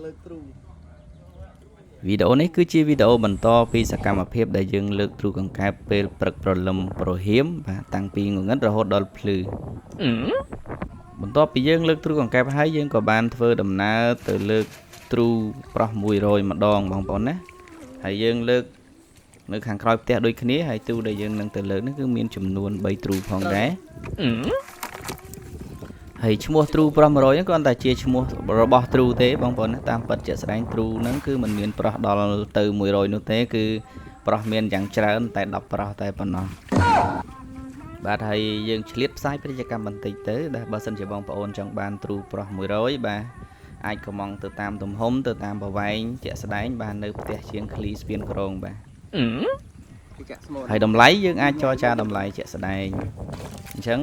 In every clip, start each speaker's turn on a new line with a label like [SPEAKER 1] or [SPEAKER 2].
[SPEAKER 1] លើកទ្រូ
[SPEAKER 2] វីដេអូនេះគឺជាវីដេអូបន្តពីសកម្មភាពដែលយើងលើកទ្រូកង្កែបពេលព្រឹកព្រលឹមប្រហៀមបាទតាំងពីងងឹតរហូតដល់ភ្លឺបន្ទាប់ពីយើងលើកទ្រូកង្កែបហើយយើងក៏បានធ្វើដំណើរទៅលើកទ្រូប្រោះ100ម្ដងបងប្អូនណាហើយយើងលើកនៅខាងក្រោយផ្ទះដូចគ្នាហើយទ្រូដែលយើងនឹងទៅលើកនេះគឺមានចំនួន3ទ្រូផងដែរហើយឈ្មោះទ្រូប្រោះ100ហ្នឹងគ្រាន់តែជាឈ្មោះរបស់ទ្រូទេបងប្អូនណាតាមពិតជាក់ស្ដែងទ្រូហ្នឹងគឺมันមានប្រោះដល់ទៅ100នោះទេគឺប្រោះមានយ៉ាងច្រើនតែ10ប្រោះតែប៉ុណ្ណោះបាទហើយយើងឆ្លៀតផ្សាយពាណិជ្ជកម្មបន្តិចទៅដែលបើសិនជាបងប្អូនចង់បានទ្រូប្រោះ100បាទអាចកម្ម៉ង់ទៅតាមទំហំទៅតាមប្រវែងជាក់ស្ដែងបាទនៅផ្ទះជាងឃ្លីស្ពានក្រងបាទ
[SPEAKER 1] គេចាក់ស្មូន
[SPEAKER 2] ហើយតម្លៃយើងអាចចរចាតម្លៃជាក់ស្ដែងអញ្ចឹង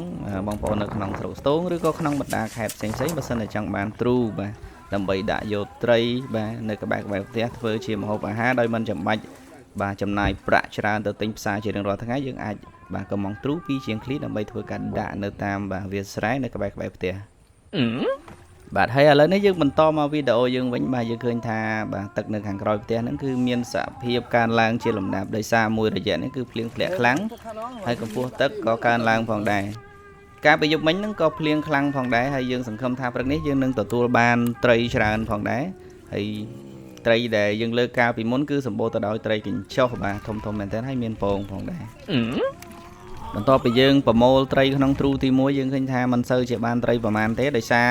[SPEAKER 2] បងប្អូននៅក្នុងស្រុកស្ទោងឬក៏ក្នុងបណ្ដាខេត្តផ្សេងៗបើសិនតែចង់បានទ្រូបាទដើម្បីដាក់យកត្រីបាទនៅក្បែរក្បែរផ្ទះធ្វើជាម្ហូបអាហារដោយមិនចាំបាច់បាទចំណាយប្រាក់ច្រើនទៅទិញផ្សារជារៀងរាល់ថ្ងៃយើងអាចបាទកម្ម៉ង់ទ្រូពីជាងឃ្លីដើម្បីធ្វើការដាក់នៅតាមបាទវាលស្រែនៅក្បែរក្បែរផ្ទះបាទហើយឥឡូវនេះយើងបន្តមកវីដេអូយើងវិញបាទយើងឃើញថាបាទទឹកនៅខាងក្រោយផ្ទះហ្នឹងគឺមានសភាពកើនឡើងជាលំដាប់ដោយសារមួយរយៈនេះគឺភ្លៀងធ្លាក់ខ្លាំងហើយកម្ពស់ទឹកក៏កើនឡើងផងដែរការប្រយុទ្ធមិញហ្នឹងក៏ភ្លៀងខ្លាំងផងដែរហើយយើងសង្ឃឹមថាព្រឹកនេះយើងនឹងទទួលបានត្រីច្រើនផងដែរហើយត្រីដែលយើងលើកកាលពីមុនគឺសម្បូរទៅដោយត្រីកញ្ចុះបាទធំធំមែនទែនហើយមានពងផងដែរបន្ទាប់ពីយើងប្រមូលត្រីក្នុងទ្រូទី1យើងឃើញថាមិនសូវជាបានត្រីប្រមាណទេដោយសារ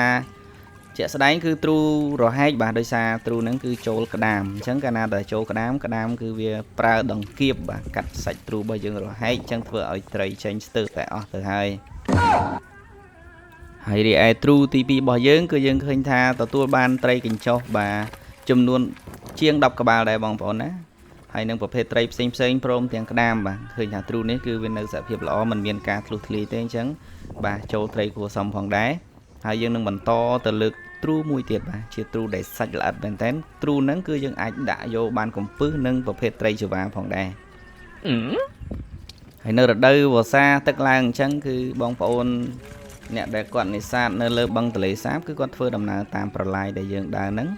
[SPEAKER 2] ជាក់ស្ដែងគឺទ្រូរហែកបាទដោយសារទ្រូហ្នឹងគឺចូលក្តាមអញ្ចឹងកាលណាតែចូលក្តាមក្តាមគឺវាប្រើដង្កៀបបាទកាត់សាច់ទ្រូរបស់យើងរហែកអញ្ចឹងធ្វើឲ្យត្រីចេញស្ទើរតែអស់ទៅហើយហើយរីឯទ្រូទី2របស់យើងគឺយើងឃើញថាទទួលបានត្រីកញ្ចុះបាទចំនួនជាង10ក្បាលដែរបងប្អូនណាហើយនឹងប្រភេទត្រីផ្សេងផ្សេងព្រមទាំងក្តាមបាទឃើញថាទ្រូនេះគឺវានៅសភាពល្អមិនមានការធ្លុះធ្លាយទេអញ្ចឹងបាទចូលត្រីគួរសមផងដែរហើយយើងនឹងបន្តទៅលើកទ្រូមួយទៀតបាទជាទ្រូដែលសាច់ល្អិតមែនតើទ្រូហ្នឹងគឺយើងអាចដាក់យកបានកំពឹសនិងប្រភេទត្រីជវាផងដែរហើយនៅរដូវវស្សាទឹកឡើងអញ្ចឹងគឺបងប្អូនអ្នកដែលគាត់នេសាទនៅលើបឹងទន្លេសាបគឺគាត់ធ្វើដំណើរតាមប្រឡាយដែលយើងដើរហ្នឹង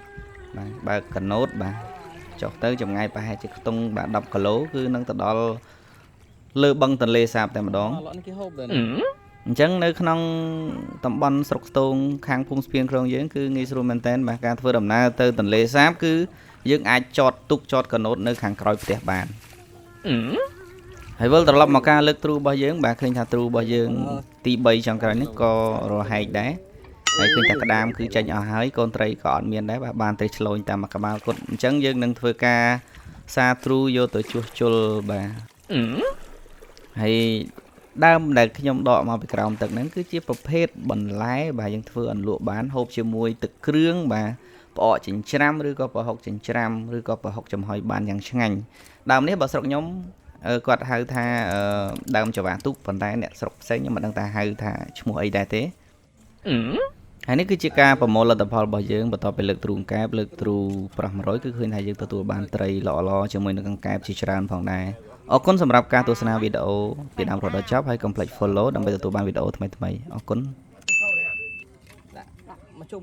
[SPEAKER 2] បាទបើកកាណូតបាទចុះទៅចម្ងាយប្រហែលជាខ្ទង់បាទ10គីឡូគឺនឹងទៅដល់លើបឹងទន្លេសាបតែម្ដង
[SPEAKER 1] ឡក់នេះគេហូបដែរ
[SPEAKER 2] អញ្ចឹងនៅក្នុងតំបន់ស្រុកស្ទោងខាងភូមិស្ពានក្រងយើងគឺងាយស្រួលមែនតើបាទការធ្វើដំណើរទៅទន្លេសាបគឺយើងអាចចតទូកចតកាណូតនៅខាងក្រោយផ្ទះបានហើយវិលត្រឡប់មកការលើកទ្រូរបស់យើងបាទឃើញថាទ្រូរបស់យើងទី3ចុងក្រោយនេះក៏រហែកដែរហើយឃើញថាក្តាមគឺចេញអស់ហើយកូនត្រីក៏អត់មានដែរបាទបានត្រីឆ្លូញតាមមួយក្បាលគត់អញ្ចឹងយើងនឹងធ្វើការសាទ្រូយកទៅជួសជុលបាទហើយដើមដែលខ្ញុំដកមកពីក្រោមទឹកហ្នឹងគឺជាប្រភេទបន្លែបាទយើងធ្វើអន្លក់បានហូបជាមួយទឹកគ្រឿងបាទផ្អកចិញ្ច្រាំឬក៏ប្រហុកចិញ្ច្រាំឬក៏ប្រហុកចំហុយបានយ៉ាងឆ្ងាញ់ដើមនេះបើស្រុកខ្ញុំគាត់ហៅថាដើមចង្វាទូកប៉ុន្តែអ្នកស្រុកផ្សេងខ្ញុំមិនដឹងថាហៅថាឈ្មោះអីដែរទេហើយនេះគឺជាការប្រមូលលទ្ធផលរបស់យើងបន្ទាប់ពីលើកទ្រូកង្កែបលើកទ្រូប្រោះ100គឺឃើញថាយើងទទួលបានត្រីល្អៗជាមួយនឹងកង្កែបជាច្រើនផងដែរអរគុណសម្រាប់ការទស្សនាវីដេអូពីដើមរហូតដល់ចប់ហើយកុំភ្លេច follow ដើម្បីទទួលបានវីដេអូថ្មីៗអរគុណ
[SPEAKER 1] ដាក់មកជុំ